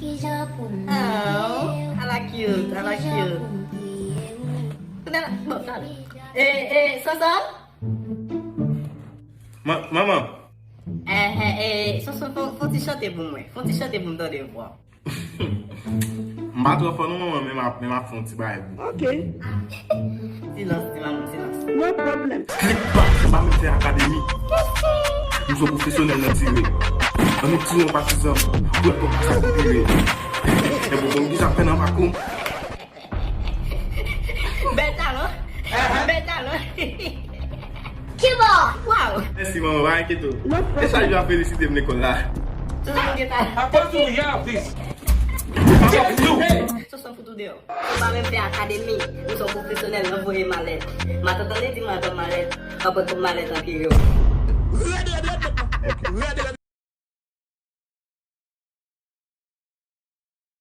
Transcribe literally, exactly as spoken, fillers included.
Oh, ala cute, ala cute. Kounye a, bon, tande. E, e, Sonson? Ma-, manman. Eh, eh, eh, Sonson, fè, fè yon ti chante pou mwen. Fè yon ti chante pou m tande vwa. M pa twò fò non, manman, men m ap, men m ap fè yon ti bagay pou ou. Ok. Silans, ti manman, silans. No problem. Klik bak, m pa menm fè akademi. M se yon pwofesyonèl nan tire. Annik tire yon patizan, pou l konn sa ki pire. E bon, bon, ki sa fè nan pakou? Bèl talan. Bèl talan. Kibo! Waw! Mèsi, manman, pa enkyete w. E chak jou ap felisite m lekòl la. Sonson, nou gen talan. Apa tu ya, please? Apa tu? Sonson, fout ou deyò. Ou pa menm fè akademi. Ou se yon pwofesyonèl, nan voye malèt. Matant Annie di m al pran malèt. Al pran tout malèt an piye yo.